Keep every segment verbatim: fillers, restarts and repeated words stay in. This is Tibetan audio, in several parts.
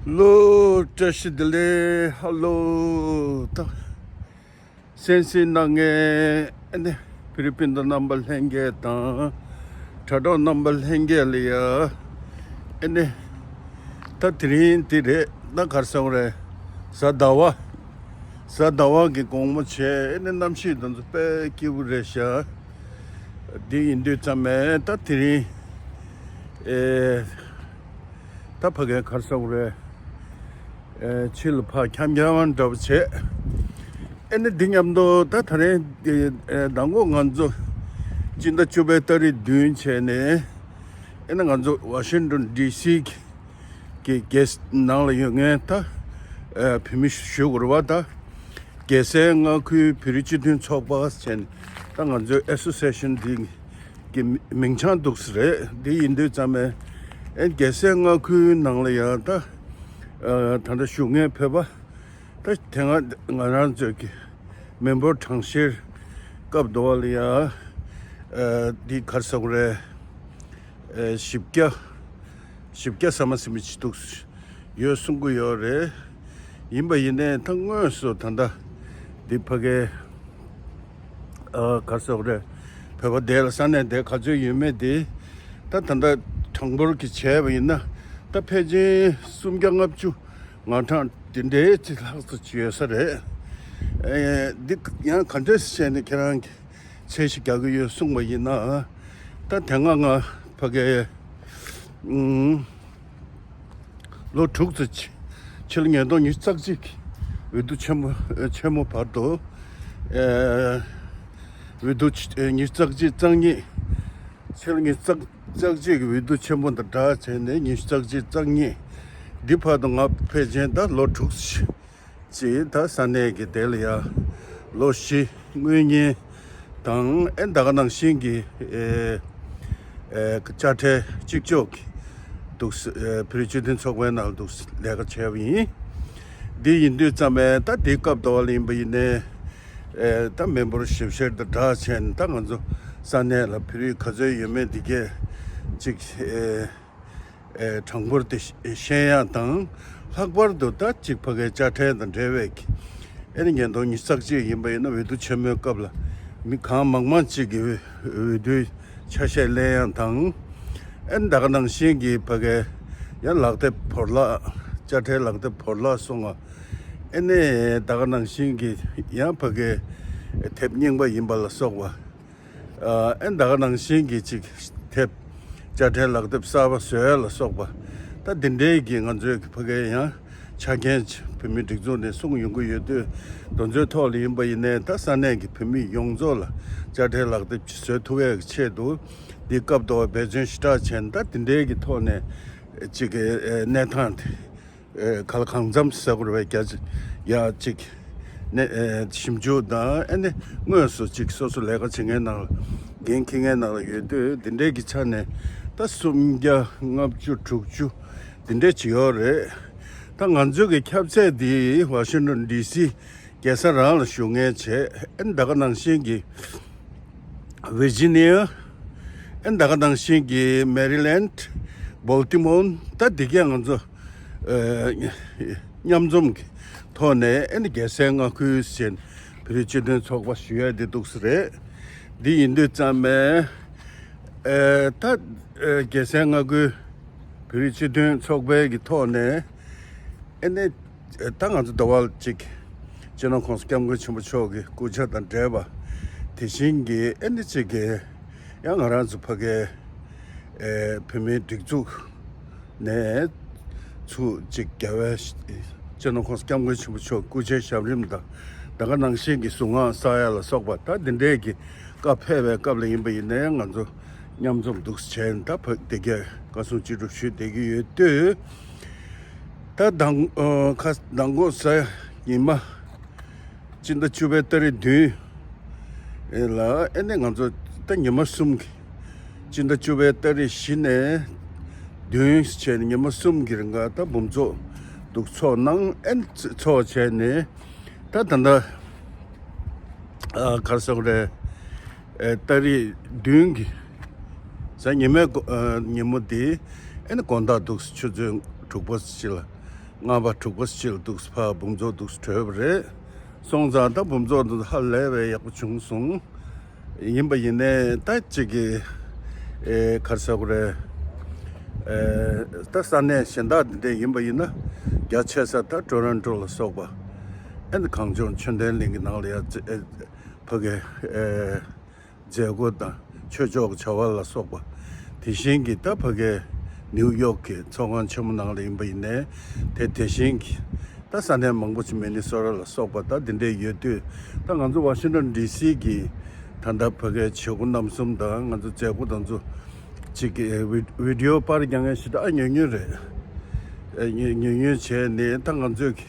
ལོ། བཀྲ་ཤིས་བདེ་ལེགས། ཧ་ལོ། ད་གསན་གཟིགས་གནང་མཁན་ཨ་ནི་ཕི་རི་པིན་དུ་རྣམ་པ་ལྷན་རྒྱས་དང་དྲ་གྲོགས་རྣམ་པ་ལྷན་རྒྱས་ལ་ཡ་ཨ་ནི་ད་དེ་རིང་འདི་རེད། ད་གར་སོང་རེད། གཟའ་ཟླ་བ། གཟའ་ཟླ་བ་གི་དགོང་མོ་བྱས་ཨ་ནི་གནམ་གཤིས་དེ་ཚོ་དཔེ་སྐྱིད་པོ་རེད་ཤག་འདི་ཡིན་དུས་ཙམ་མེད་ད་དེ་རིང་ཨེ། ད་ཕ་གའི་གར་སོང་རེད། ཨེ་ཕྱི་ལ་ཕར་འཁྱམ་འཁྱམ་འདྲ་པོ་བྱས། ཨེ་ནི་འདི་མཉམ་དུ་ད་ད་རེས་འདི་ཨེ་མདང་དགོང་ང་ཚོ་སྤྱི་ཟླ་བཅུ་པའི་ཏ་རིག་བདུན་བྱས་ནས་ཨེ་ནི་ང་ཚོ་ཝ་ཤིང་ཏོན་ཌི་སི་གི་གི་གེ་སི་ནང་ལ་ཡོད་མཁན་ད་ཨེ་བོད་མི་ཞུ་དགོས་རེད་བ། ད་རྒྱལ་སའི་མངའ་ཁུལ་བོད་རིགས་སྤྱི་མཐུན་ཚོགས་པ་བྱས་ནས་ད་ང་ཚོའི་ཨེ་སོ་སི་ཨེ་ཤན་འདི་གི་མིང་བྱང་འདུག་སེ་རེད། འདི་ཡིན་དུས་ཙམ་པས་ཨེ་རྒྱལ་སའི་མངའ་ཁུལ་ནང་ལ་ཡང་ད་ཨ་ད་ལྟ་བཞུགས་མཁན་བོད་པ་ད་དེ་སྔ་ང་རང་ཚོའི་གི་མི་འབོར་གྲངས་བཤེར་སྐབས་དུ་བ་ལ་ཡང་ཨ་འདི་གར་སོང་རེད། ཨ་བཞི་བརྒྱ་བཞི་བརྒྱ་ཟ་མ་ཟིན་པ་ཅིག་འདུག་སེ་ཡོད་གསུང་གི་ཡོད་རེད། ཡིན་པ་ཡིན་ནའི་ད་དངོས་སུ་ད་ལྟ་འདི་ཕ་གའི་ཨ་ག་སོག་རེད། བོད་པ་དེ་ལ་ས་གནས་དེ་ག་ཚོད་ཡོད་མེད་དེ་ད་ད་ལྟ་གྲངས་འབོར་གྱི་བྱས་པ་ཡིན་ན་ད་ཕལ་ཆེར་སུམ་བརྒྱ་ལྔ་བཅུ་ང་གྲངས་དེ་འདྲའི་ཅིག་ལྷག་ཙམ་ཅིག་ཡོད་ས་རེད། ཨེ་འདི་ཡང་ག་འདྲས་བྱས་ནས་ཁྱེད་རང་གི་ཚད་གཞི་རྒྱག་གི་ཡོད་གསུངས་པ་ཡིན་ན་ད་དེ་སྔ་ང་ཕ་གའི་ཨུམ། ལོ་དྲུག་ཙམ་ཕྱི་ལ་ཉིས་སྟོང་ཉི་ཤུ་རྩ་གཅིག་འོས་བསྡུ་ཆེན་མོ་ཆེན་མོ་བར་དུ་ཨེ་འོས་བསྡུ་ཆ་ཉི་ཤུ་རྩ་གཅིག་རྩ་གཉིས་ཕྱི་ལ་ཉི་ཤུ་རྩ་རྩ་གཅིག་གི་འོས་བསྡུ་ཆེན་མོ་དང་སྦྲགས་བྱས་ནས་ཉི་ཤུ་རྩ་གཅིག་རྩ་གཉིས་འདི་བར་དུ་ང་ཕལ་ཆེར་ད་ལོ་དྲུག་ཅིག་ད་ས་གནས་ཀྱི་དེ་ལ་ཡ་ལོ་བཞི་དངུལ་གཉེར་དང་ཨེ་ད་ག་ནང་བཞིན་གྱི་ཨེ་ཨེ་དཔྱ་ཁྲལ་གཅིག་ལྕོགས་ཀྱི་འདུག་ཨེ་བོད་རིགས་སྤྱི་མཐུན་ཚོགས་པའི་ནང་འདུག་ལས་ཀ་བྱས་པ་ཡིན། འདི་ཡིན་དུས་ཙམ་པས་ད་འདི་སྐབས་དོ་བ་ལ་ཡིན་པ་ཡིན་ནའི་ཨེ་ད་མི་འབོར་ཞིབ་བཤེར་དང་སྦྲགས་བྱས་ནས་ད་ང་ཚོ་ས་གནས་ལ་བོད་རིགས་ག་ཚོད་ཡོད་མེད་འདི་གས་ཅིག་ཨེ། ཨེ་གྲངས་འབོར་དེ་ཤེས་ཡ་དང་ལྷག་པར་དུ་ད་ཅིག་ཕ་གའི་དཔྱ་ཁྲལ་དང་འབྲེལ་བའི་ཨེ་ནི་ཉིས་སྟོང་ཉི་ཤུ་རྩ་གཅིག་ཡིན་པ་ཡིན་ན་འོས་བསྡུ་ཆེན་མོའི་སྐབས་ལ་མི་གང་མང་མང་ཅིག་གིས་འོས་འོས་བསྡུའི་ཆ་ཤས་ལེན་ཡ་དང་ཨེ་ནི་ད་ག་ནང་བཞིན་གྱི་ཕ་གའི་ཡང་ལག་དེབ་བོར་བརླག་དཔྱ་ཁྲལ་ལག་དེབ་བོར་བརླག་སོང་བ་ཨེ་ནི་ད་ག་ནང་བཞིན་གྱི་ཡང་ཕ་གའི་དེབ་རྙིང་པ་ཡིན་པ་ལ་སོགས་པ། ཨ་ཨེ་ད་ག་ནང་བཞིན་གྱི་ཅིག་དེབ་དཔྱ་ཁྲལ་ལག་དེབ་གསར་པ་བཟོ་ཡ་ལ་སོགས་པ་ད་འདི་འདྲའི་གི་ང་ཚོའི་གི་ཕ་གའི་ཡང་ཆ་རྐྱེན་ཅིག་བོད་མིའི་སྒྲིག་འཛུགས་ནས་གསུངས་ཡོང་གི་ཡོད་དུས་དེ་ཚོའི་ཐོག་ལ་ཡིན་པ་ཡིན་ནའི་ད་ས་གནས་ཀྱི་བོད་མི་ཡོངས་རྫོགས་ལ་དཔྱ་ཁྲལ་ལག་དེབ་ཅིག་བཟོ་ཐུབ་ཡ་གི་ཆེད་དུ་འདི་སྐབས་དོ་བ་འབད་བརྩོན་ཞེ་དྲག་བྱས་ནས་ད་འདི་འདྲའི་གི་ཐོག་ནས་ཅིག་གི་ཨེ་གནས་སྟངས་དེ། ཨེ་ག་ལ་གང་འཚམ་ཟེར་དགོས་རེད་པས་རྒྱ་ཡ་གཅིག་ནས་ཨེ་ཞིབ་འཇུག་དང་ཨེ་ནི་དངོས་སུ་གཅིག་སོ་སོ་ལས་ཀ་བྱེད་མཁན་ནང་ལ་འགན་འཁྱེར་མཁན་ནང་ལ་ཡོད་དུས་འདི་འདྲའི་གི་ཆ་ནས་ད་སུམ་བརྒྱ་ལྔ་བཅུ་དྲུག་ཅུ་འདི་འདྲའི་ཅིག་ཡོད་རེད། ད་ང་ཚོའི་གི་ཁྱབ་ཚད་འདི་ཝ་ཤིང་ཏོན་ཌི་སི་རྒྱལ་ས་རང་ལ་བཞུགས་མཁན་བྱས་ཨེ་ནི་ད་ག་ནང་བཞིན་གྱི་ཝི་ཇི་ནི་ཡ། ཨེ་ད་ག་ནང་བཞིན་གྱི་མེ་རི་ལེན་ཌི། བོལ་ཏི་མོར། ད་འདི་གས་ང་ཚོ་ཨེ་མཉམ་འཛོམས་ཀྱི་ཐོག་ནས་ཨེ་ནི་རྒྱལ་སའི་མངའ་ཁུལ་ཟེར་བོད་རིགས་སྤྱི་མཐུན་ཚོགས་པ་ཞུ་ཡ་འདི་འདུག་སེ་རེད། འདི་ཡིན་དུས་ཙམ་པས་ཨེ་ད་ཨེ་རྒྱལ་སའི་མངའ་ཁུལ་བོད་རིགས་སྤྱི་མཐུན་ཚོགས་པའི་གི་ཐོག་ནས་ཨེ་ནི། ད་ང་ཚོ་ཟླ་བ་གཅིག་སྤྱི་ནོར་༸གོང་ས་༸སྐྱབས་མགོན་ཆེན་པོ་མཆོག་གི་སྐུ་ཕྱྭ་དང་འབྲེལ་བ་དེ་བཞིན་གྱི་ཨེ་ནི་གཅིག་གི་ཡང་ང་རང་ཚོ་ཕ་གའི་ཨེ་བོད་མིའི་སྒྲིག་འཛུགས་ནས་ཚུར་གཅིག་རྒྱལ་བའི་སྤྱི་ནོར་༸གོང་ས་༸སྐྱབས་མགོན་ཆེན་པོ་མཆོག་སྐུ་ཕྱྭའི་ཞབས་རིམ་དང་ད་ག་ནང་བཞིན་གྱི་གཟུངས་སྔགས་བསགས་ཡ་ལ་སོགས་པ་ད་འདི་འདྲའི་གི་བཀའ་ཕེབས་པའི་སྐབས་ལ་ཡིན་པ་ཡིན་ནའི་ང་ཚོ་མཉམ་འཛོམས་འདུག་བྱས་ད་ཕ་དེ་གའི་བཀའ་གསུང་ཅི་སྒྲུབ་ཞུས་བསྡད་ཀྱི་ཡོད་དུས། ད་མདང་ཨ་ཁ་མདང་དགོང་གཟའ་ཉི་མ་སྤྱི་ཟླ་བཅུ་པའི་ཏ་རིག་བདུན་ལ་ཨེ་ནས་ང་ཚོ་ད་ཉི་མ་གསུམ་གྱི་སྤྱི་ཟླ་བཅུ་པའི་ཏ་རིག་བཞི་ནས་བདུན་བྱས་ནས་ཉི་མ་གསུམ་གྱི་རིང་ག་ད་འབུམ་ཚོགས་འདུག་ཚོགས་གནང་ཨེ་ཚོགས་བྱས་ནས་ད་ད་ལྟ་ཨ་གར་སོང་རེད། ཨེ་ཏ་རིག་བདུན་གྱི་གཟའ་ཉི་མའི་དགོ་ཨ་ཉིན་མོ་དེ་ཨེ་ནི་དགོང་དག་འདུག་ཆུ་ཚོད་དྲུག་པ་ཅིག་ལ་ ལྔ་པ་དྲུག་པ་སྤྱི་ལ་འདུག་ཕ་འབུམ་ཚོགས་འདུག་གྲོལ་བ་རེད། སོང་ཙང་ད་འབུམ་ཚོགས་འདུག་ཧ་ལས་པའི་ཡག་པོ་བྱུང་སོང་། ཡིན་པ་ཡིན་ནའི་ད་གཅིག་གི་ཨེ་ག་རེ་ཟེར་དགོས་རེད། ཨེ་ད་ས་གནས་གཞན་དག་འདི་འདྲས་ཡིན་པ་ཡིན་ན་རྒྱ་ཆེ་ས་ད་ཊོ་རོན་ཊོ་ལ་སོགས་པ། ཨེ་ནི་གངས་ལྗོངས་ཆོས་ལྡན་གླིང་གི་ནང་ལ་ཡ་ཨེ་ཕ་གི་ཨེ། མཛད་སྒོ་དང་ཆོས་ཕྱོགས་ཀྱི་བྱ་བ་ལ་སོགས་པ། དེ་བཞིན་གྱི་ད་ཕ་གའི་ནིའུ་ཡོག་གི་ཚོགས་ཁང་ཆེན་མོ་ནང་ལ་ཡིན་པ་ཡིན་ནའི་དེ་དེ་བཞིན་གྱི་ད་ས་གནས་མང་པོ་ཅིག་མི་ནི་སོ་ར་ལ་སོགས་པ་ད་འདི་འདྲས་ཡོད་དུས། ད་ང་ཚོ་ཝ་ཤིང་ཊོན་ཌི་སི་གི་ད་ལྟ་ཕ་གའི་བྱེད་སྒོ་རྣམ་གསུམ་དང་ང་ཚོ་མཛད་སྒོ་དང་ཚོ་ཅིག་གི་བི་བི་ཌི་ཡོ་པར་རྒྱག་མཁན་ཞེ་དྲག་ཉུང་ཉུང་རེད། ཨ་ཉུང་ཉུང་ཉུང་བྱས་ནས་ད་ང་ཚོས་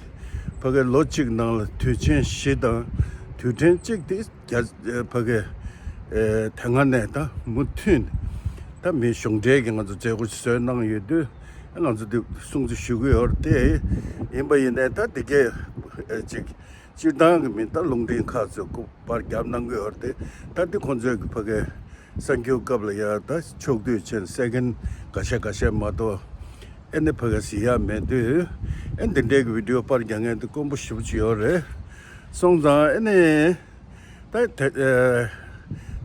ཕ་གའི་ལོ་གཅིག་ནང་ལ་དུས་ཆེན་བཞི་དང་དུས་དྲན་གཅིག་དེ་རྒྱ་ཕ་གི་ཨེ་དེ་སྔ་ནས་ད་མུ་མཐུད་ནས་ད་མི་གཞུང་འབྲེལ་གྱི་ང་ཚོ་མཛད་སྒོ་ཞིག་བཟོས་གནང་ཡོད་དུས། ང་ཚོ་འདི་སྲུང་བརྩི་ཞུ་གི་ཡོད་རེད་དེ། ཡིན་པ་ཡིན་ནའི་ད་འདི་གས་ཨེ་ཅིག་སྤྱིར་བཏང་གི་མི་ད་རླུང་འཕྲིན་ཁག་ཚོས་སྐུ་པར་རྒྱབ་གནང་གི་ཡོད་རེད་དེ། ད་འདི་ཁོང་ཚོས་གི་ཕ་གི་གསར་འགྱུར་སྐབས་ལ་ཡ་ད་ཕྱོགས་བསྡུས་བྱས་ནས་སེ་ཀེན་ག་ཤས་ག་ཤས་མ་གཏོགས་ཨེ་ནི་ཕ་གི་གཟིགས་ཡག་མེད་དུས། ཨེ་འདི་འདྲའི་གི་བི་ཌི་ཡོ་པར་རྒྱག་མཁན་དེ་དཀོན་པོ་ཞེ་པོ་ཅིག་ཡོད་རེད། སོང་ཙང་ཨེ་ནི། ད་ད་ཨེ་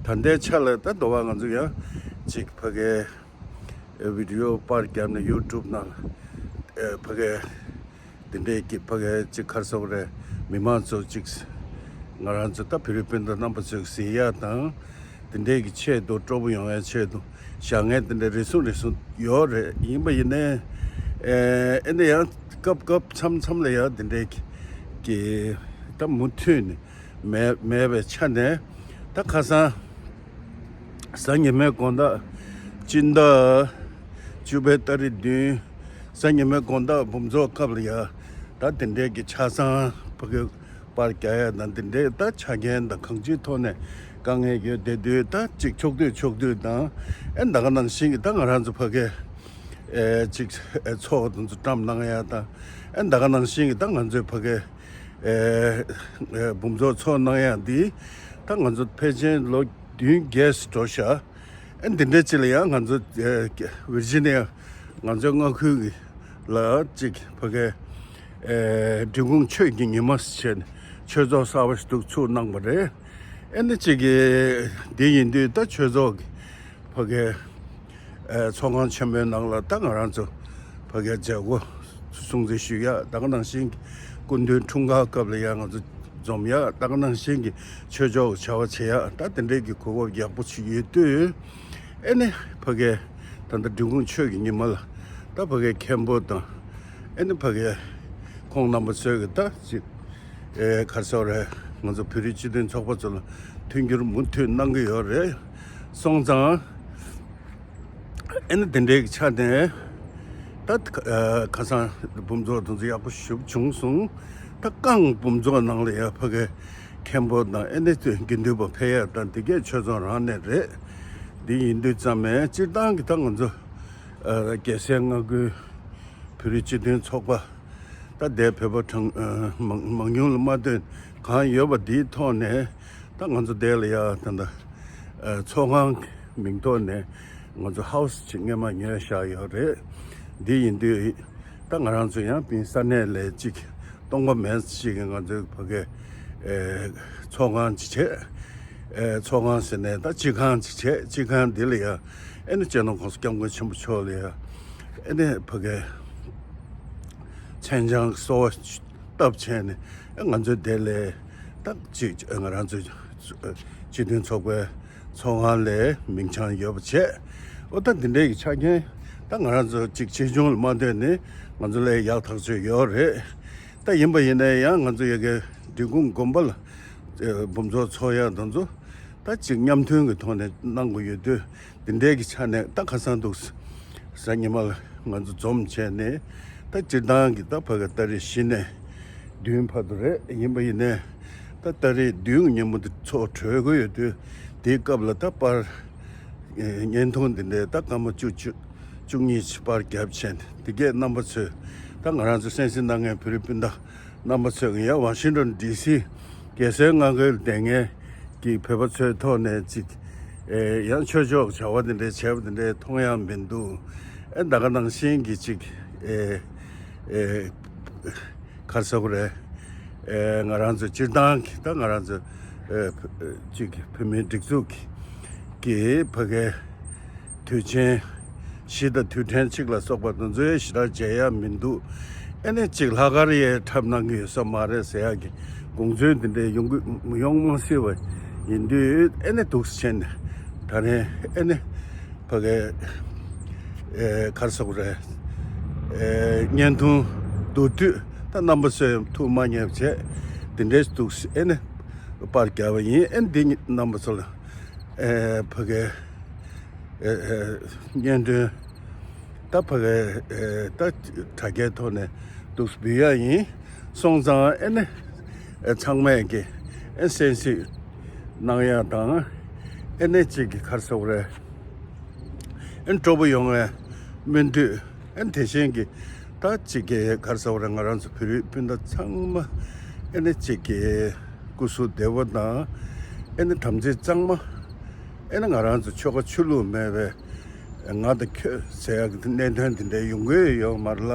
ད་ལྟའི་ཆ་ལ་ད་འདི་བ་ང་ཚོ་ཡང་ཅིག་ཕ་གའི་ཨེ་བི་ཌི་ཡོ་པར་བརྒྱབ་ནས་ཡུ་ཊུབ་ནང་ཨེ་ཕ་གའི་དེ་འདྲའི་གི་ཕ་གའི་ཅིག་ག་རེ་ཟེར་དགོས་རེད། མི་མང་ཚོ་ཅིག་ང་རང་ཚོ་ད་བོད་རིགས་སྤུན་ཟླ་རྣམ་པ་ཚོས་གཟིགས་ཡག་དང་དེ་འདྲའི་གི་ཆེད་དུ་སྤྲོ་པོ་ཡོང་ཡག་ཆེད་དུ་བཞག་མཁན་དེ་འདྲ་རེ་ཟུང་རེ་ཟུང་ཡོད་རེད། ཡིན་པ་ཡིན་ནའི་ཨེ་ཨེ་འདྲ་ཡང་སྐབས་སྐབས་མཚམས་མཚམས་ལ་ཡང་དེ་འདྲའི་གི་ད་མུ་མཐུད་ནས། མེད་མེད་པའི་ཆ་ནས་ད་ཁ་སང་གཟའ་ཉི་མའི་དགོང་དག་སྤྱི་ཟླ་བཅུ་པའི་ཏ་རིག་བདུན་གཟའ་ཉི་མའི་དགོང་དག་འབུམ་ཚོགས་སྐབས་ལ་ཡ་ད་དེ་འདྲའི་གི་ཆ་ཚང་ཕ་གི་པར་རྒྱག་ཡ་དང་དེ་འདྲའི་ད་ཆ་རྐྱེན་དང་གང་ཅིའི་ཐོག་ནས་དཀའ་ངལ་ཡོད་བསྡད་དུས། ད་ཅིག་ཕྱོགས་བསྡུས་ཕྱོགས་བསྡུས་དང་ཨེ་ད་ག་ནང་བཞིན་གི་ད་ང་རང་ཚོ་ཕ་གི་ཨེ་ཅིག་ཨེ་ཚོགས་དང་ཚོ་བཀྲམ་གནང་ཡ་དང་ཨེ་ད་ག་ནང་བཞིན་གི་ད་ང་ཚོའི་ཕ་གི་ཨེ་ཨེ་འབུམ་ཚོགས་ཚོགས་གནང་ཡག་འདི་ད་ང་ཚོ་ཕལ་ཆེར་ལོ་བདུན་བརྒྱད་འགྲོ་ཤག་ཨེ་འདི་འདྲའི་ཅིག་ལ་ཡང་ང་ཚོ་ཨེ་ཝིར་ཇི་ནི་ཡ་ང་ཚོའི་མངའ་ཁུལ་གྱི་ལ་ཅིག་ཕ་གའི་ཨེ་འབྲི་གུང་ཆོས་ཀྱི་ཉི་མ་ཟེར་བྱས་ནས་ཆོས་ཚོགས་གསར་པ་ཞིག་འདུག་ཚུགས་གནང་བ་རེད། ཨེ་འདི་ཅིག་གི་འདི་ཡིན་དུས་ད་ཆོས་ཚོགས་ཀྱི་ཕ་གའི་ཨེ་ཚོགས་ཁང་ཆེན་མོའི་ནང་ལ་ད་ང་རང་ཚོ་ཕ་གའི་མཛད་སྒོ་སྲུང་བརྩི་ཞུ་ཡག་ད་ག་ནང་བཞིན་གྱི་སྐུ་མདུན་འཁྲུངས་སྐར་སྐབས་ལ་ཡང་ང་ཚོ་འཛོམས་ཡག་ད་ག་ནང་བཞིན་གྱི་ཆོས་ཕྱོགས་ཀྱི་བྱ་བ་བྱེད་ཡག་ད་དེ་འདྲའི་གི་གོ་སྐབས་ཡག་པོ་ཞིག་ཡོད་དུས། ཨེ་ནི་ཕ་གའི་ད་ལྟ་འབྲི་གུང་ཆོས་ཀྱི་ཉི་མ་ལ་ད་ཕ་གའི་མཁན་པོ་དང་ཨེ་ནི་ཕ་གའི་ཁོང་རྣམ་པ་ཚོས་གི་ད་ཅིག་ཨེ་ག་རེ་ཟེར་དགོས་རེད། ང་ཚོ་བོད་རིགས་སྤྱི་མཐུན་ཚོགས་པ་ཚོ་ལ་མཐུན་འགྱུར་མུ་མཐུད་གནང་གི་ཡོད་རེད། སོང་ཙང་ཨེ་ནི་དེ་འདྲའི་ཆ་ནས་ད་ཨེ་ཁ་སང་འབུམ་ཚོགས་དེ་ཚོ་ཡག་པོ་ཞེ་པོ་བྱུང་སོང་། ད་རྐང་འབུམ་ཚོགས་ནང་ལ་ཡ་ཕ་གའི་མཁན་པོ་དང་ཨེ་ནི་དགེ་འདུན་པ་ཕེབས་ཡག་དང་དེ་གས་ཆོས་ཚོགས་རང་ནས་རེད། འདི་ཡིན་དུས་ཙམ་ནས་སྤྱིར་བཏང་གི་ད་ང་ཚོ་ཨེ་རྒྱལ་སའི་མངའ་ཁུལ་བོད་རིགས་སྤྱི་མཐུན་ཚོགས་པ་ད་ལྟའི་བོད་པ་གྲངས་ཨ་མང་མང་ཉུང་ལ་མ་ལྟོས་གང་ཡོད་པ་འདིའི་ཐོག་ནས་ད་ང་ཚོ་འདི་ལ་ཡ་ད་ལྟ་ཨ་ཚོགས་ཁང་གི་མིང་ཐོག་ནས་ང་ཚོ་ཧའུ་སི་ཅིག་སྔོན་མ་ཉོས་བཞག་ཡོད་རེད། འདི་ཡིན་དུས་ད་ང་རང་ཚོ་ཡང་ཕིན་ས་གནས་ལ་ཅིག་སྟོང་པ་མེད་ཅིག་གི་ང་ཚོའི་ཕ་གའི་ཨ་ཚོགས་ཁང་ཅིག་བྱས། ཨེ་ཚོགས་ཁང་ཟེར་ནས་ད་སྤྱི་ཁང་ཅིག་བྱས། སྤྱི་ཁང་འདི་ལ་ཡ་ཨེ་ནི་སྤྱི་ནོར་༸གོང་ས་༸སྐྱབས་མགོན་ཆེན་པོ་མཆོག་ལ་ཡ་ཨེ་ནི་ཕ་གའི་མཚན་བྱང་གསོལ་བ་བཏབ་བྱས་ནས་ཨེ་ང་ཚོའི་དེ་ལས་ད་ཅིག་ཨེ་ང་རང་ཚོའི་སྤྱི་མཐུན་ཚོགས་པའི་ཚོགས་ཁང་ལ་མིང་བྱང་ཡོད་པ་བྱས། ཨོ་ད་འདི་འདྲའི་གི་ཆ་རྐྱེན་ད་ང་རང་ཚོ་ཅིག་ཆེ་ཆུང་ལ་མ་ལྟོས་ནས་ང་ཚོ་ལ་ཡག་ཐག་ཆོད་ཡོད་རེད། ད་ཡིན་པ་ཡིན་ནའི་ཡང་ང་ཚོ་ཡ་གའི་འབྲི་གུང་དགོན་པ་ལ་ཨེ་འབུམ་ཚོགས་ཚོགས་ཡག་དེ་ཚོ་ད་ཅིག་མཉམ་མཐུན་གྱི་ཐོག་ནས་གནང་དགོས་ཡོད་དུས། འདི་འདྲའི་གི་ཆ་ནས་ད་ཁ་སང་འདུག་གཟའ་ཉི་མ་ལ་ང་ཚོ་འཛོམས་བྱས་ནས་ད་སྤྱིར་བཏང་གི་ད་ཕ་གི་ཏ་རིག་བཞི་ནས་བདུན་བར་དུ་རེད། ཡིན་པ་ཡིན་ནའི་ད་ཏ་རིག་བདུན་གྱི་ཉིན་མོ་འདི་ཚོགས་གྲོལ་དགོས་ཡོད་དུས། དེའི་སྐབས་ལ་ད་པར་ཨེ་བརྙན་ཐུང་འདི་འདྲའི་ད་སྐར་མ་བཅུ་བཅུ་བཅུ་གཉིས་ཅིག་པར་བརྒྱབ་བྱས་ནས། འདི་གས་རྣམ་པ་ཚོས་ད་ང་རང་ཚོ་གསན་གཟིགས་གནང་མཁན་བོད་རིགས་སྤུན་ཟླ་རྣམ་པ་ཚོས་ཀྱི་ཡང་ཝ་ཤིང་ཊོན་ཌི་སི་རྒྱལ་སའི་མངའ་ཁུལ་བསྡད་མཁན་གྱི་བོད་པ་ཚོའི་ཐོག་ནས་ཅིག་ཨེ་ཡང་ཆོས་ཕྱོགས་བྱ་བ་འདི་འདྲའི་བྱས་པ་འདི་འདྲའི་མཐོང་ཡག་མི་འདུག་ཨེ་ད་ག་ནང་བཞིན་གྱི་ཅིག་ཨེ་ཨེ་ ག་རེ་ཟེར་དགོས་རེད། ཨེ་ང་རང་ཚོ་སྤྱིར་བཏང་གི་ད་ང་རང་ཚོ་ཨེ་ཅིག་བོད་མིའི་སྒྲིག་འཛུགས་ཀྱི་ཕ་གའི་དུས་ཆེན་བཞི་དང་དུས་དྲན་གཅིག་ལ་སོགས་པ་དེ་ཚོའི་ཞེ་དྲག་མཇལ་ཡ་མི་འདུག་ཨེ་ནས་ཅིག་ལྷག་དཀར་ཡས་འཁྲབ་གནང་གི་ཡོད་ས་མ་རེད་ཟེར་ཡ་གི་དགོངས་ཚུལ་འདི་འདྲའི་ཡོང་གི་ཡོང་མ་སྲིད་པ་ཡིན་དུས་ཨེ་ནས་འདུག་སེ་བྱས་ནས་ད་རེས་ཨེ་ནས་ཕ་གའི་ཨེ་ག་རེ་ཟེར་དགོས་རེད། ཨེ་བརྙན་ཐུང་མདོར་བསྡུས་ད་རྣམ་པ་ཚོས་ཐུགས་མ་མཉེས་པ་བྱས་དེ་འདྲའི་འདུག་སེ་ཨེ་ནས་པར་བརྒྱབ་པ་ཡིན། ཨེ་འདི་རྣམ་པ་ཚོ་ལ་ཨེ་ཕ་གའི་ཨེ་ཨེ་སྙན་སྒྲོན་ད་ཕ་གའི་ཨེ་ད་དྲ་རྒྱའི་ཐོག་ནས་འདུག་སེ་འབུལ་ཡ་ཡིན། སོང་ཙང་ཨེ་ནས་ཨེ་ཚང་མས་ཀྱི་ཨེ་གསན་གཟིགས་གནང་ཡ་དང་ཨེ་ནས་ཅིག་གི་ག་རེ་ཟེར་དགོས་རེད། ཨེ་སྤྲོ་པོ་ཡོང་བའི་སྨོན་འདུན། ཨེ་དེ་བཞིན་གྱི་ད་ཅིག་གི་ག་རེ་ཟེར་དགོས་རེད། ང་རང་ཚོ་བོད་རིགས་སྤུན་ཟླ་ཚང་མ་ཨེ་ནས་ཅིག་གི་སྐུ་གཟུགས་བདེ་པོ་དང་ཨེ་ནས་དམ་ཚིག་གཙང་མ། ཨེ་ནས་ང་རང་ཚོ་ཆོལ་ཁ་ཆོས་ལུགས་མེད་པའི་ང་དང་ཁྱོད་ཟེར་ཡག་གི་གནད་དོན་དེ་འདྲ་ཡོང་གི་ཡོད་མ་རེད་ལ།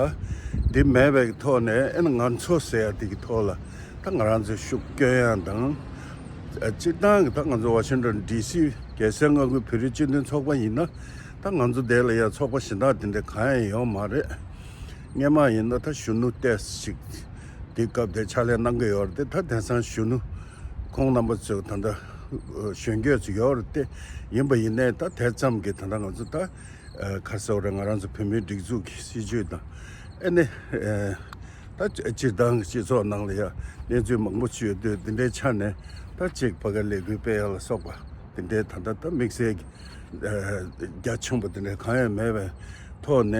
འདི་མེད་པའི་ཐོག་ནས་ཨེ་ནས་ང་ཚོ་ཟེར་ཡག་དེ་གི་ཐོག་ལ་ད་ང་རང་ཚོས་ཤུགས་སྐྱོན་ཡག་དང་། སྤྱིར་བཏང་གི་ད་ང་ཚོ་ཝ་ཤིང་ཊོན་ཌི་སི་རྒྱལ་སའི་མངའ་ཁུལ་བོད་རིགས་སྤྱི་མཐུན་ཚོགས་པ་ཡིན་ན་ད་ང་ཚོ་དེ་ལ་ཡང་ཚོགས་པ་གཞན་དག་དེ་འདྲ་གང་ཡང་ཡོད་མ་རེད། སྔོན་མ་ཡིན་ན་ད་གཞོན་ནུ་ཏོག་ཙམ་ཞིག་དེ་སྐབས་དེ་ཕྱག་ལས་གནང་གི་ཡོད་རེད་དེ། ད་དེང་སང་གཞོན་ནུ་ཁོང་རྣམ་པ་ཚོ་ད་ལྟ་གཞོན་སྐྱེས་ཚོ་ཡོད་རེད་དེ། ཡིན་པ་ཡིན་ནའི་ད་དེ་ཙམ་གྱི་ད་ལྟ་ང་ཚོ་ད་ག་རེ་ཟེར་དགོས་རེད། ང་རང་ཚོ་བོད་མིའི་སྒྲིག་འཛུགས་ཀྱི་སྲིད་བྱུས་དང་ཨེ་ནས་ད་སྤྱིར་བཏང་གི་སྤྱི་ཚོགས་ནང་ལ་ཡང་གནས་ཚུལ་མང་པོ་ཅིག་ཡོད་དུས་འདི་འདྲའི་ཆ་ནས་ད་ཅིག་ཕ་གའི་ལས་འགུལ་སྤེལ་ཡག་ལ་སོགས་པ་དེ་འདྲའི་ད་ལྟ་ད་དམིགས་བསལ་གྱི་རྒྱ་ཆེན་པོ་དེ་འདྲ་གང་ཡང་མེད་པའི་ཐོག་ནས་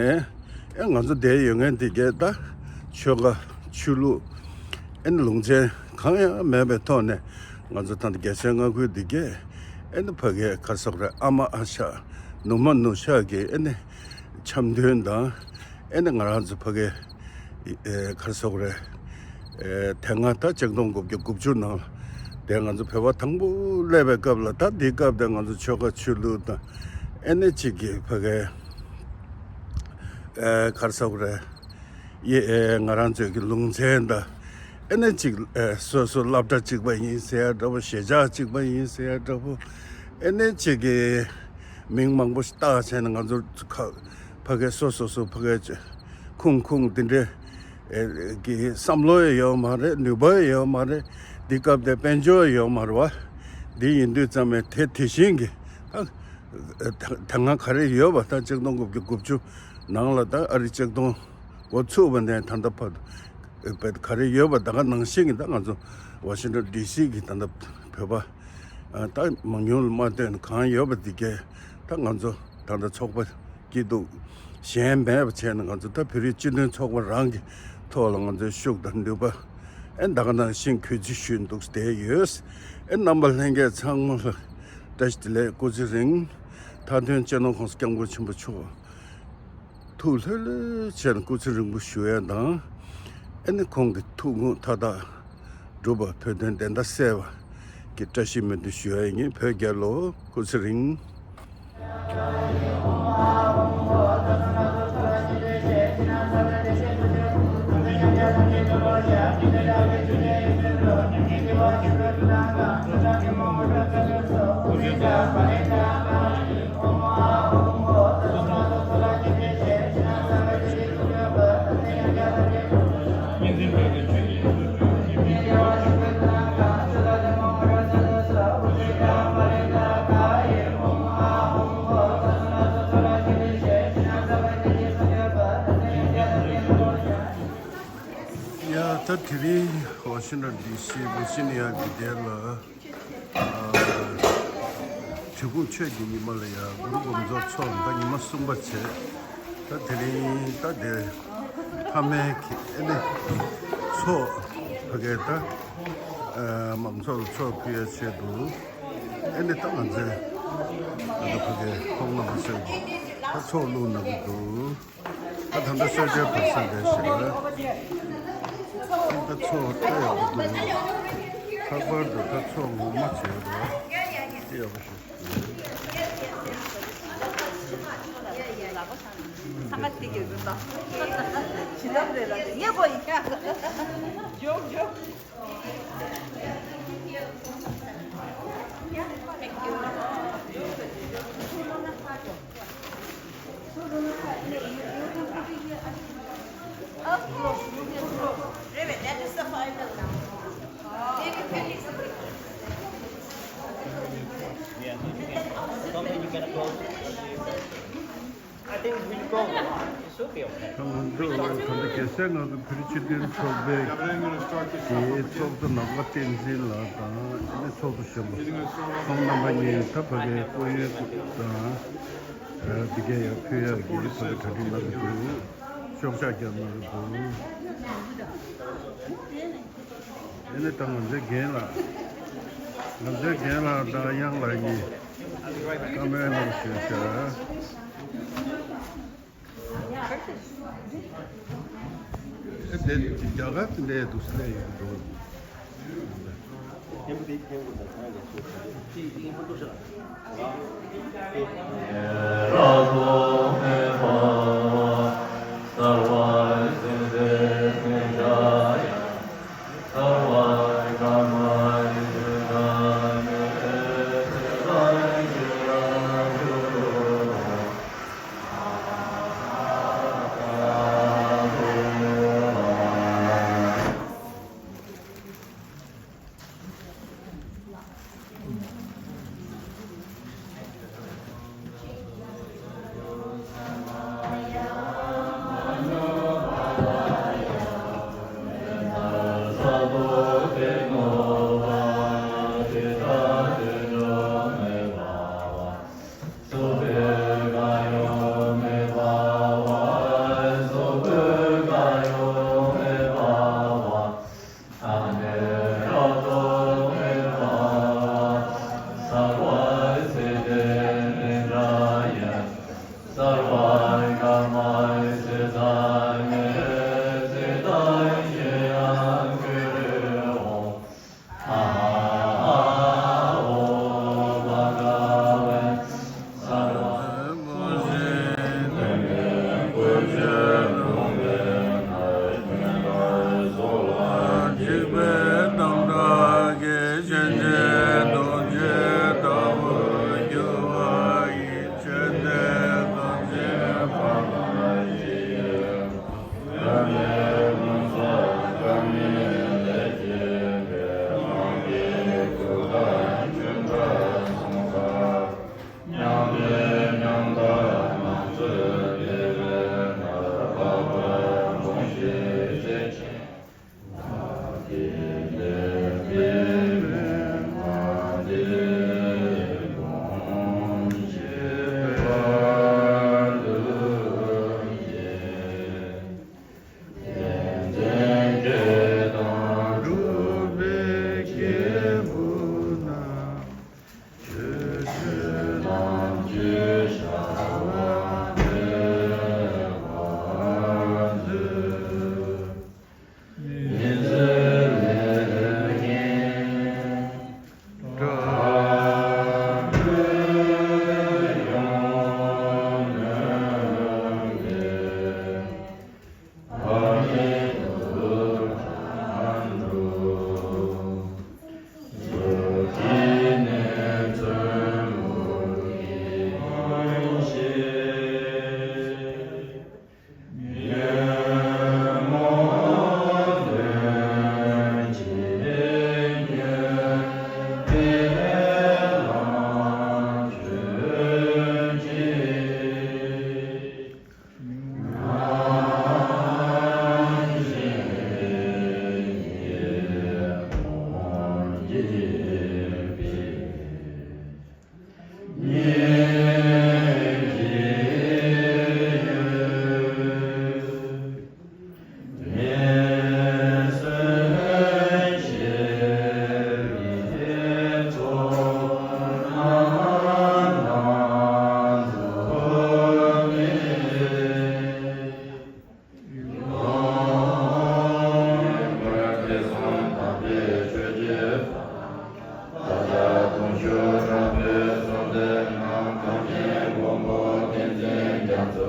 ཨེ་ང་ཚོ་བསྡད་ཡོད་མཁན་དེ་གས་ད་ཆོལ་ཁ་ཆོས་ལུགས་ཨེ་ནི་ལུང་ཚན་གང་ཡང་མེད་པའི་ཐོག་ནས་ང་ཚོ་ད་ལྟ་རྒྱལ་སའི་མངའ་ཁུལ་འདི་གས་ཨེ་ནི་ཕ་གའི་ག་རེ་ཟེར་དགོས་རེད། ཨ་མ་ཨ་ཤ་ནུ་མ་ནུ་ཤ་གི་ཨེ་ནི་འཆམ་མཐུན་དང་ཨེ་ནི་ང་རང་ཚོ་ཕ་གའི་ཨེ་ག་རེ་ཟེར་དགོས་རེད། ཨེ་དེ་སྔ་ད་ཆིག་སྟོང་དགུ་བརྒྱ་དགུ་བཅུ་ནང་ལ་དེ་ང་ཚོ་བོད་པ་དང་པོ་སླེབས་པའི་སྐབས་ལ་ད་འདིའི་སྐབས་དེ་ང་ཚོ་ཆོལ་ཁ་ཆོས་ལུགས་དང་ཨེ་ནི་གཅིག་གི་ཕ་གའི་ཨེ་ག་རེ་ཟེར་དགོས་རེད། ཡེ་ཨེ་ང་རང་ཚོའི་གི་ལུང་ཚན་དང་ཨེ་ནི་གཅིག་ཨེ་སོ་སོ་སློབ་གྲྭ་གཅིག་པ་ཡིན་ཟེར་ཡ་འདྲ་པོ། གཞིས་ཆགས་གཅིག་པ་ཡིན་ཟེར་ཡ་འདྲ་པོ། ཨེ་ནི་གཅིག་གི་མིང་མང་པོ་ཞིག་བཏགས་བྱས་ནས་ང་ཚོ་ཁ་ཕ་གའི་སོ་སོ་སོ་ཕ་གའི་ཁུངས་ཁུངས་དེ་འདྲའི་ཨེ་གི་བསམ་བློ་ཡང་ཡོད་མ་རེད། ནུས་པ་ཡང་ཡོད་མ་རེད། འདི་སྐབས་དེ་དཔལ་འབྱོར་ཡང་ཡོད་མ་རེད་བ། འདི་ཡིན་དུས་ཙམ་པས་དེ་དེ་བཞིན་གི་ད་ད་ང་ག་རེ་ཡོད་པ། ད་ཆིག་སྟོང་དགུ་བརྒྱ་དགུ་བཅུ་ནང་ལ་ད་ཨ་རི་ཆིག་སྟོང་འགོ་ཚུགས་པ་ནས་ད་ལྟ་བར་དུ་ག་རེ་ཡོད་པ། ད་ག་ནང་བཞིན་གྱི་ད་ང་ཚོ་ཝ་ཤིང་ཊོན་ཌི་སི་གི་ད་ལྟ་བོད་པ་ད་མང་ཉུང་ལ་མ་ལྟོས་ནས་གང་ཡོད་པ་འདི་གས་ད་ང་ཚོ་ད་ལྟ་ཚོགས་པ་སྐྱིད་སྡུག་གཞན་མེད་པ་བྱས་ནས་ང་ཚོ་ད་བོད་རིགས་སྤྱི་མཐུན་ཚོགས་པ་རང་གི་ཐོག་ལ་ང་ཚོའི་ཤུགས་དང་ནུས་པ་ཨེ་ད་ག་ནང་བཞིན་གུས་བརྩི་ཞུས་འདུག་བསྡད་ཡོད། ཨེ་རྣམ་པ་ལྷན་རྒྱས་ཚང་མ་ལ་བཀྲ་ཤིས་བདེ་ལེགས། སྐུ་ཚེ་རིང་། མཐའ་དོན་སྤྱི་ནོར་༸གོང་ས་༸སྐྱབས་མགོན་ཆེན་པོ་མཆོག་ཐུགས་ལྷོད་ལྷོད་བྱས་ནས་སྐུ་ཚེ་རིང་པོ་ཞུ་ཡ་དང་། ཨེ་ནི་ཁོང་གི་ཐུགས་དགོངས་མཐའ་དག་འགྲུབ་པ། བོད་དོན་བདེན་མཐའ་གསལ་བ་གི་བཀྲ་ཤིས་སྨོན་འདུན་ཞུ་ཡ་ཡིན། བོད་རྒྱལ་ལོ། སྐུ་ཚེ་རིང་། ཡ་ད་དེ་རིང་ཝ་ཤིང་ཊོན་ཌི་སི་ཝི་ཇི་ནི་ཡ་གི་དེ་ལ་ཨ་གྲི་གུམ་ཆོས་ཀྱི་ཉི་མ་ལ་ཡ་གུ་རུ་གོ་མཛོ་ཚོགས་ད་ཉི་མ་གསུམ་པ་བྱས། ད་དེ་རིང་ད་དེ་ཕ་མའི་གི་ཨེ་ནི་ཚོགས་ཕ་གའི་ད་ཨ་མང་ཚོགས་ལ་ཚོགས་ཕུལ་ཡ་ཆེད་དུ་ཨེ་ནི་ད་ང་ཚོའི་ད་ཕ་གའི་ཁོང་རྣམ་པ་ཚོས་ད་ཚོགས་བླུགས་གནང་གི་འདུག་ད་ད་ལྟ་གསོལ་ཇའི་བར་གསེང་རེད་ཤག་ད་ཚོགས་ལྟ་ཡག་པོ་འདུག་ལྷག་པར་དུ་ད་ཚོགས་ངོ་མ་བྱས་རོགས་ལྟ་ཡག་པོ་ཞིག་འདུག་ཚང་མ་དེ་གི་རུ་དང་། ཞི་ལམ་རེད་ལ་དེ་ཡེ་གོ་ཡི་ཁ། ཡོག་ཡོག Thank you. David, that is the final now. David, can you Yeah. Come and you can close. I think we go. It should be okay. ང་ཚོ་ད་ལྟ་རྒྱལ་སྲས་ང་ཚོ་བོད་རིགས་སྤྱི་མཐུན་ཚོགས་པའི་གི་ཚོགས་གཙོ་ནམ་མཁའ་བསྟན་འཛིན་ལགས་དང་ཨ་ནི་ཚོགས་གཙོ་གཞོན་པ་ཚོང་རྣམ་པ་གཉིས་ད་ཕ་གིའི་སྐུ་ཡོན་དང་འདི་གའི་ཡང་ཕུལ་ཡག་གི་ཕ་གི་གྲ་སྒྲིག་གནང་གི་འདུག་ཤོག་བྱ་རྒྱག་གནང་གི་འདུག་ཨ་ནི་ད་ང་ཚོའི་རྒན་ལགས། ང་ཚོའི་རྒན་ལགས་དང་གཡང་ལགས་གཉིས་བཀའ་མོལ་གནང་ཞུ་བྱ། ཨེ་དེ་རྒྱ་གར་དེ་འདྲའི་འདུག་སེ་ལས་ཡོད་འགྲོ།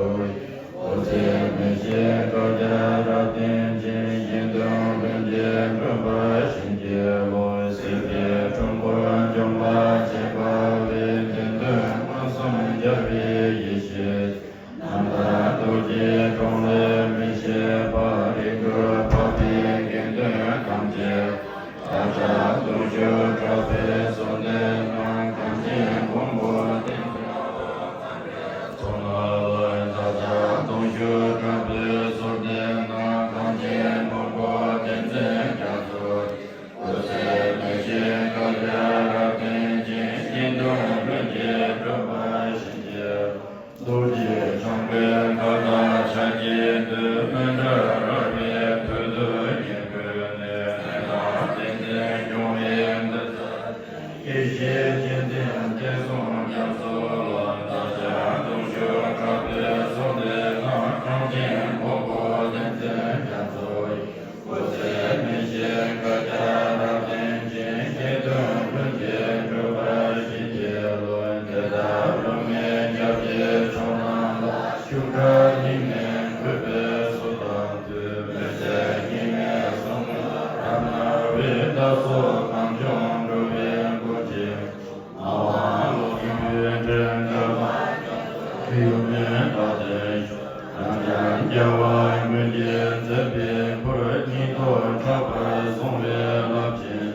སྐུ་ཚེ་མི་ཤིགས་བསྐལ་བརྒྱར་རབ་བརྟན་ཅིང་། དགེ་འདུན་ལྷུན་གྱིས་གྲུབ་པར་བྱིན་གྱིས་རློབས། སྲིད་པའི་འཁྲུལ་འཁོར་འཇོམས་པར་བྱེད་པ་ལས། བདེན་དོན་མངོན་སུམ་རྒྱལ་བའི་ཡེ་ཤེས། རྣམ་དག་རྡོ་རྗེའི་གྲོང་ལས་མི་ཤེས་པ། རིག་གྲོལ་འཕགས་པའི་དགེ་འདུན་ཐམས་ཅད། བདག་ཅག་གདུང་ཤུགས་དྲག་པོས་གསོལ་འདེབས་གནང་། གངས་ཅན་མགོན་པོ་བསྟེན་མཛད་ཚོགས་ལ། བདག་ཅག་གདུང་ཤུགས་དྲག་པོས་གསོལ་འདེབས་གནང་། གངས་ཅན་མགོན་པོ་བསྟེན་མཛད་རྒྱ་མཚོ། སྐུ་ཚེ་མི་ཤིགས་བསྐལ་བརྒྱར་རབ་བརྟན་ཅིང་། དགེ་འདུན་ལྷུན་གྱིས་གྲུབ་པར་བྱིན་གྱིས། རྡོ་རྗེ་འཆང་གི་མཁའ་ལྟར་ཕྱག་བགྱིས་ཏེ། མི་འབྲལ་རོལ་པའི་མཐུ་སྟོབས་ཀྱིས་བསྐུལ་ནས། གནས་དང་རྟེན་འབྲེལ་སྐྱོང་བའི་གདུལ་བྱ། ཡེ་ཤེས་ཀྱི་རྟེན་བསྟན་སྲུང་རྒྱ་མཚོ་ལ། བདག་ཅག་གདུང་ཤུགས་དྲག་པོས་གསོལ་འདེབས་གནང་། གངས་ཅན་མགོན་པོ་བསྟེན་མཛད་རྒྱ་མཚོ་ཡི། སྐུ་ཚེ་མི་ཤིགས་བསྐལ་བརྒྱར་རབ་བརྟན་ཅིང་། དགེ་འདུན་ལྷུན་གྱིས་གྲུབ་པར་བྱིན་གྱིས་རློབས། དེ་ལྟར་བླ་མའི་སྐྱབས་ཀྱི་མཆོག་རྣམས་ལ། ཤུགས་དྲག་སྙིགས་མའི་གུས་པས་གསོལ་བ་འདེབས། མི་ཟད་སྙིགས་མའི་གསུང་རབ་རྣ་བས། བདག་སོགས་གངས་ལྗོངས་འགྲོ་བའི་མགོན་ཆེན། ངག་དབང་ཀློག་གི་ཡུལ་དྲན་དྲན་པ། ཡུལ་མེད་པ་དེ། རབ་འབྱམས་རྒྱལ་བ་མགོན་གྱིས་མཛད་པའི་ཕུར། སྙིང་སྟོབས་དྲག་པོར་བཟུང་བའི་རླབས་ཆེན།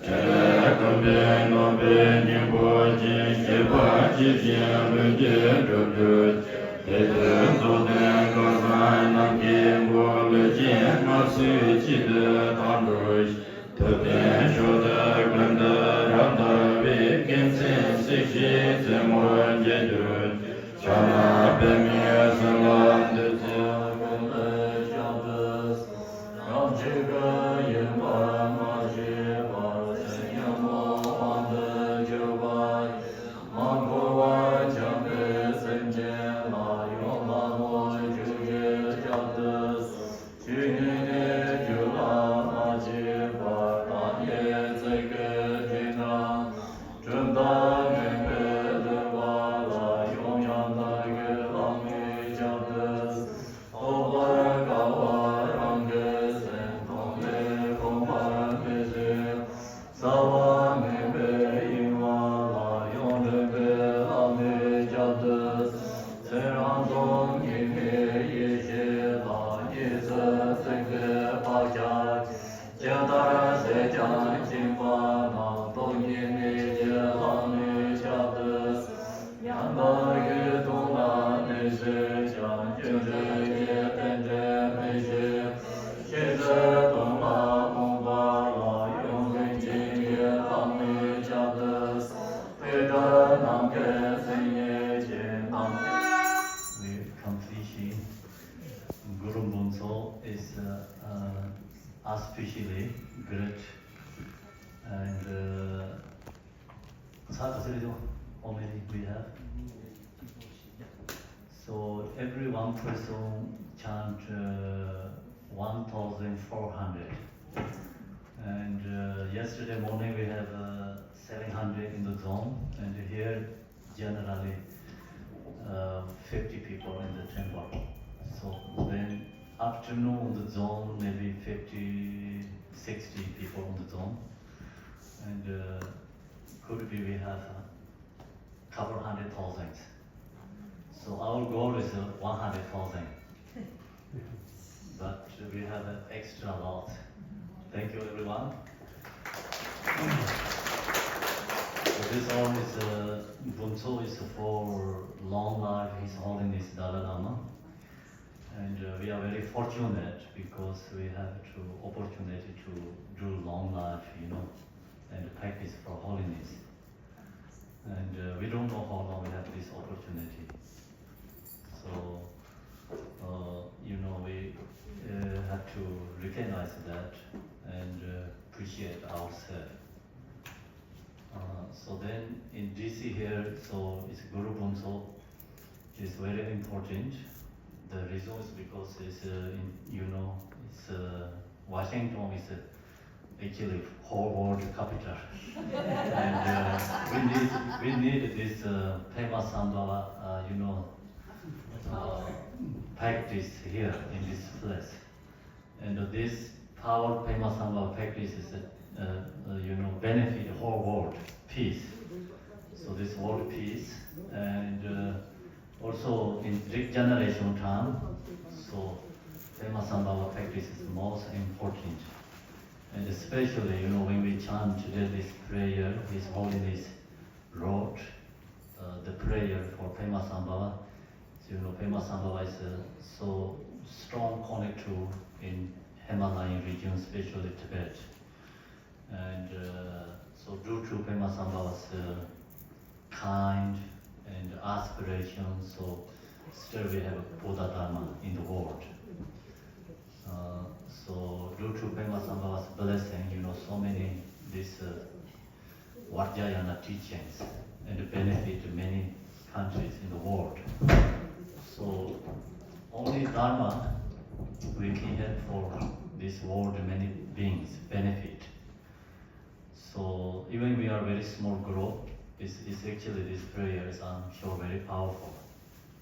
ཕྲིན་ལས་བསྐུམ་པས་ནོན་པའི་སྙིང་པོ་ཅན། བཞེད་པ་ཇི་བཞིན་ལྷུན་གྱིས་འགྲུབ་གྱུར་ཅིག་དེ་དུས་རྫོགས་ལྡན་བསྐལ་བཟང་རྣམས་ཀྱི་མགོན། ལུས་ཅན་སྔར་སྲོལ་གཅིག་ཏུ་དམ་བསྒྲུབས་ཤིང་། ཐུབ་བསྟན་མཆོག་ཏུ་ཀུན་ཏུ་རབ་དར་བའི། རྒྱལ་མཚན་སྲིད་ཞིའི་རྩེ་མོར་རྒྱས་གྱུར་ཅིག་ཕྱག་ན་པདྨའི་ཟུར་ལ་འདུད་ཚེ། ཀུན་ཏུ་ཤར་དུ་གསོལ། རང་གཅིག་པུ་ཡིན་པར་མ་ཤེས་པར། སེམས་ཉོན་མོངས་དབང་དུ་གྱུར་པ་ཡི། མ་གོས་པར་འཁྱམས་པའི་སེམས་ཅན་ལ། ཡང་དག་པར་ཆོས་ཀྱི་ཆར་དུ་གསོལ། ཆོས་ཉིད་ཀྱི་རྒྱུ་ལ་མ་ཆགས་པར། བདག་ཉིད་ཚིག་གི་ཕྲིན་ལས་རྣམས། གྲུབ་མཐའ་ངེས་པའི་ཐེག་པ་ལ། ཡང་ཡང་བདག་གིས་བླ་མའི་ཞབས་ཏུ་གསོལ། རྟོགས་པར་དཀའ་བ་རང་གི་སེམས། སྟོང་ཉིད་སྒོམ་པར་མི་བྱེད། རྩ་བ་ངེས་པའི་གཡེང་བ་ལ། ཡང་དྲན་པས་བླ་མའི་ཞབས་ཏུ་གསོལ། ཚེ་རབས་སྟོང་ཉིད་མའི་ཡེ་ཤེས་ལ། གཉིས་སུ་བརྩེགས་པའི་བག་ཆགས་ཅན། ཇི་ལྟར་ཟད་ཀྱང་འཇིག་པ་རྣམས། སྟོང་ཉིད་མིག་གིས་བླ་མའི་ཞབས་ཏུ་གསོལ། ཉམས་དགའ་གི་དོན་ལ་གནས་ཤེས་ཀྱང་། སྐྱོན་བྲལ་གྱི་རྟེན་འབྲེལ་མི་ཤེས། ཤེས་བྱའི་དོན་ལ་རྨོངས་པ་ལ། ཡོངས་འཛིན་བྱིན་གྱིས་བླ་མའི་ཞབས་ཏུ་གསོལ། དེ་ལྟར་ནམ་མཁའི་མཚན་ཉིད་ཅན། ནམ་མཁའི With completion, Guru Bumtso is uh, uh, especially great and uh, how many we have? So every one person chant uh, one thousand four hundred. And uh, yesterday morning we have uh, seven hundred in the zone, and here generally uh, fifty people in the temple. So then afternoon in the zone maybe fifty, sixty people in the zone, and uh, could be we have uh, couple hundred thousands. So our goal is uh, one hundred thousand. But we have an extra lot. Thank you, everyone. So this all is uh, Bumtso is for long life His Holiness Dalai Lama. And uh, we are very fortunate because we have the opportunity to do long life, you know, and practice for holiness. And uh, we don't know how long we have this opportunity. So, uh, you know, we uh, have to recognize that and uh, appreciate ourselves. Uh, so then in D C here, so it's Guru Bumtso is very important. The reason is because it's, uh, in, you know, it's uh, Washington is uh, actually whole world capital. And uh, we need we need this uh, Pema Sambala, uh, you know, uh, practice here in this place. And this power Pema Sambhava practice is, uh, uh, you know, benefit the whole world peace. So this world peace, and uh, also in this generation time, so Pema Sambhava practice is most important. And especially, you know, when we chant today this prayer, His Holiness wrote uh, the prayer for Pema Sambhava. So, you know, Pema Sambhava is uh, so strong connect to in Himalayan region, especially Tibet. And uh, so due to Pema Sambhava's uh, kind and aspiration, so still we have a Buddha Dharma in the world. Uh, so due to Pema Sambhava's blessing, you know, so many this uh, Vajrayana teachings and benefit many countries in the world. So only Dharma we can help for this world many beings benefit. So even we are very small group, this is actually these prayers I'm sure very powerful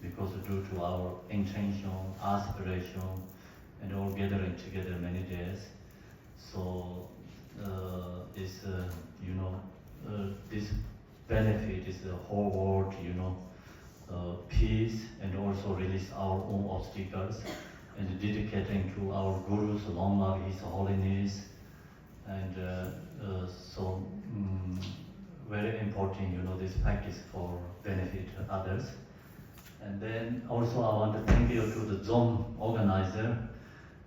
because due to our intention, aspiration, and all gathering together many days. So uh, this, uh, you know, uh, this benefit is the whole world, you know, uh, peace and also release our own obstacles and dedicating to our Guru's long life, His Holiness, and uh, uh, so mm, very important, you know, this practice for benefit others. And then also I want to thank you to the Zom organizer.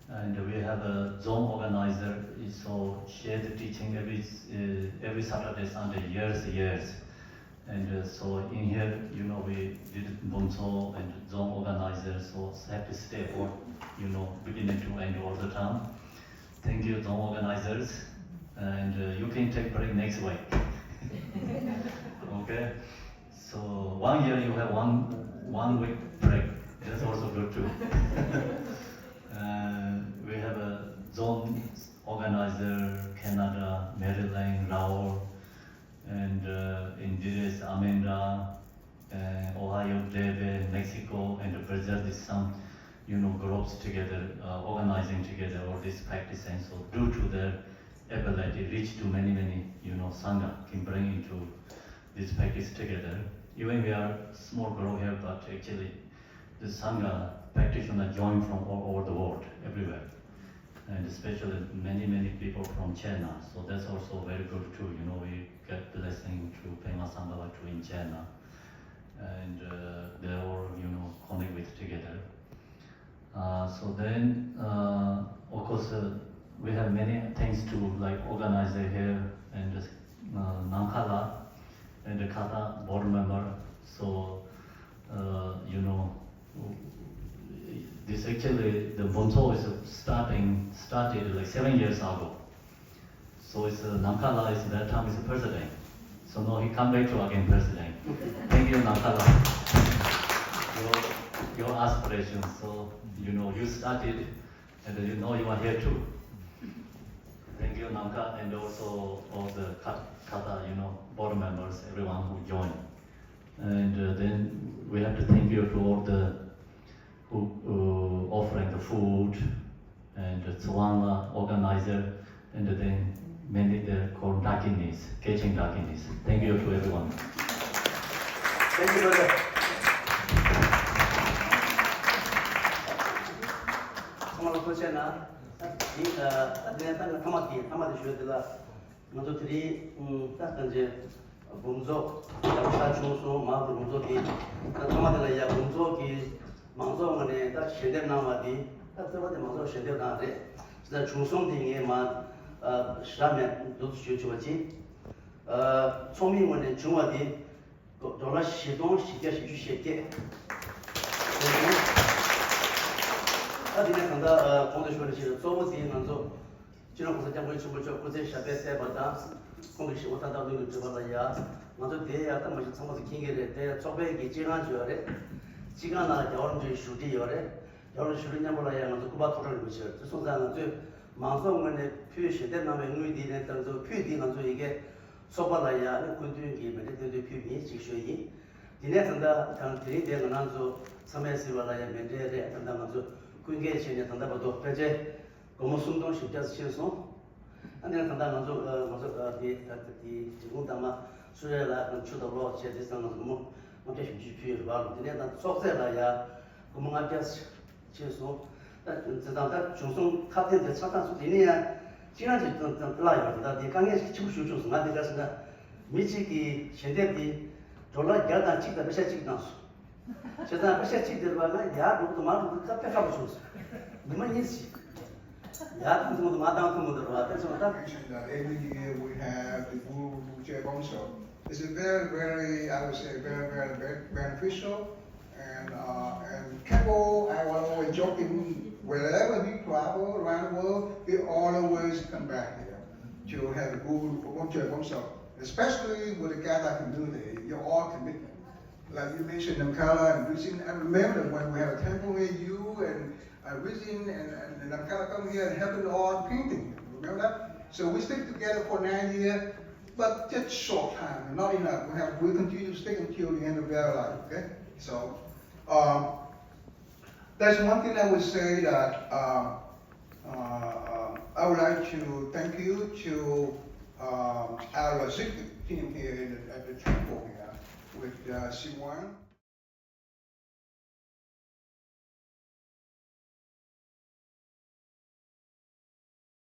And we have a Zom organizer, so share the teaching every uh, every Saturday, Sunday, years, years. And uh, so in here, you know, we did Bumtso and Zom organizer, so have to stay for, you know, beginning to end all the time. Thank you, Zom organizers. And uh, you can take break next week. Okay. So one year you have one one week break. That's also good too. Uh, we have a Zom organizer, Canada, Maryland, Raul, and uh, in U S, Amanda, uh, Ohio, David, Mexico, and Brazil. This some, you know, groups together, uh, organizing together all this practice, and so due to their ability, reach to many, many, you know, sangha can bring into this practice together. Even we are small group here, but actually the sangha practitioner join from all over the world, everywhere, and especially many, many people from China. So that's also very good too. You know, we get blessing to Pema Sambhava too in China, and uh, they all, you know, connect with together. Uh, so then, uh, of course, uh, we have many thanks to like organizer here and uh, Namkhala and the Kata board member. So uh, you know, this actually the Bumtso is starting started like seven years ago. So it's uh, Namkhala is that time is president. So now he come back to again president. Thank you, Namkhala. Your your aspirations. So you know you started, and you know you are here too. Thank you, Namkha, and also all the Kata, you know, board members, everyone who joined. And uh, then we have to thank you to all the who uh, offering the food and the Tsawangla organizer and then many the called Dakinis, catching Dakinis. Thank you to everyone. Thank you, brother. ཚང་མ་ལ་ཐུགས་རྗེ་གནང་། ད་འདི་ད་འདི་ནས་ད་ཐ་མ་དེ་ཐ་མ་དེ་ཐ་མ་དེ་ཞུ་དེ་ལ། ང་ཚོ་དེ་རིང་ད་ལྟ་ཅི་འབུམ་ཚོགས་ཡག་པོ་ཆགས་བྱུང་སོང་། མ་འབུམ་ཚོགས་དེ་ད་ཐ་མ་དེ་ལ་ཡ་འབུམ་ཚོགས་ཀྱི་མང་ཚོགས་ངོས་ནས་ད་ཞལ་འདེབས་གནང་བ་དེ་ད་རྩ་བ་དེ་མང་ཚོགས་ཞལ་འདེབས་གནང་རེད། ད་བྱུང་སོང་དེ་ངས་མ་ཞེ་དྲག་མེད་འདུག་ཞུ་ཆོག་པ་ཅི། ཚོགས་མིའི་ངོས་ནས་བྱུང་བ་དེ་ཌོ་ལར་བཞི་སྟོང་བཞི་བརྒྱ་བཞི་བཅུ་ཞེ་བརྒྱད། ད་དེ་ནས་གང་ལྟར་གོང་དུ་ཞུས་པ་ནང་བཞིན་གཙོ་བོ་དེ་ང་ཚོ། སྤྱི་ནོར་༸གོང་ས་༸སྐྱབས་མགོན་ཆེན་པོ་མཆོག་སྐུ་ཚེ་ཞབས་པད་བརྟན་པ་དང་། ཁོང་གི་ཞལ་བ་མཐའ་དག་ལྷུན་གྱིས་གྲུབ་པ་ལ་ཡ། ང་ཚོ་དེ་ཡ་ད་མ་གཞི་ཚང་མ་ཚོ་མཁྱེན་གྱི་རེད། དེ་ཚོགས་པའི་གི་སྤྱི་ཁང་ཅིག་ཡོད་རེད། སྤྱི་ཁང་ནང་ལ་རྒྱལ་བ་རིན་པོ་ཆེའི་བཞུགས་ཁྲི་ཡོད་རེད། རྒྱལ་བ་རིན་པོ་ཆེའི་བཞུགས་ཁྲི་མཉམ་པོ་ལ་ཡ་ང་ཚོ་སྐུ་པར་ཐོག་ཁྲ་རིན་པོ་ཆེ་ཡོད་རེད། དེ་སོང་ཙང་ང་ཚོས་མང་ཚོགས་ངོས་ནས་ཕུལ་ཞལ་འདེབས་གནང་བའི་དངུལ་འདི་ནས་ད་ང་ཚོ་ཕུལ་འདི་ང་ཚོ་ཡི་གེ་ཚོགས་པ་ལ་ཡ་ནི་སྐུ་མདུན་གྱི་མཎྜལ་སྟོན་དུས་ཕུལ་བ་ཡིན་ཅིག་ཞུས་ཡིན། དེ་ནས་ད་ལྟ་དང་དེ་རིང་དེ་ང་རང་ཚོ་ཚང་མས་གཟིགས་པ་ལ་ཡང་མེ་འདྲ་རེད། ད་ལྟ་ང་ཚོ་སྐུ་འགེངས་བྱས་ནས་ད་ལྟ་བར་དུ་ཕལ་ཆེར་སྒོར་མོ་སུམ་སྟོང་བཞི་བརྒྱ་ཕྱིན་སོང་། ཨ་ནི་ད་ལྟ་ང་ཚོ་ང་ཚོ་དེ་ད་ལྟ་དེ་འབྲི་གུང་ཐང་མ་སུ་རེད་ལ་ཆུ་དང་གློག་བྱས་དེ་ཚང་ང་ཚོ་སྒོར་མོ་ལྔ་བརྒྱ་བཞི་བཅུ་ཕུལ་ཡོད་རེད་བ། དེ་ནས་ད་ཚོགས་རྫས་ལ་ཡ་སྒོར་མོ་ལྔ་བརྒྱ། ཕྱིན་སོང་། ད་དེ་དང་ད་བྱུང་སོང་ཁ་དན་དེ་ཆ་ཚང་སོང་། དེ་ནས་ཡང་ཅི་རང་ཅིག་ཏང་ཏང་བརླག་ཡོད་རེད། ད་དེ་དཀའ་ངལ་ཞིག་ཆེན་པོ་ཞིག་བྱུང་སོང་། ང་དེ་ག་ཟེར་ན་མི་གཅིག་གིས་ཞལ་འདེབས་དེ་ཌོ་ལར་བརྒྱ་དང་གཅིག་དང་པེ་ཤ་གཅིག་བཏང་སོང་། བྱས་ཙང་པེ་ཤ་གཅིག་དེ་རེད་བ། ང་ཡར་འགྲོ་གི་འདུག་མར་འགྲོ་གི་འདུག་ད་དཔེ་ཁག་པོ་བྱུང་སོང་། ཉི་མ་གཉིས་ཤིག་ཡར་བཏང་ཐུབ་མི་འདུག་མར་བཏང་ཐུབ་མི་འདུག་རེད་བ། དེ་ཚོ་ད། Mentioned that every year we have the Guru Rinpoche Bongso. It's a very, very, I would say, very, very be- beneficial. And uh, and Khenpo, I was always joking, wherever we travel around the world, we always come back here to have a Guru Rinpoche Bongso, especially with the Gaza community. Your all commitment. Like you mentioned, Namkala and Rizin, I remember when we had a temple here, you and uh, Rizin and, and, and Namkala come here and helping all the painting. Remember that? So we stick together for nine years, but just short time, not enough. We have we continue to stick until the end of their life. Okay, so um, that's one thing I would say that um, uh, I would like to thank you to um, our logistic team here in the, at the temple here with uh, Siwan.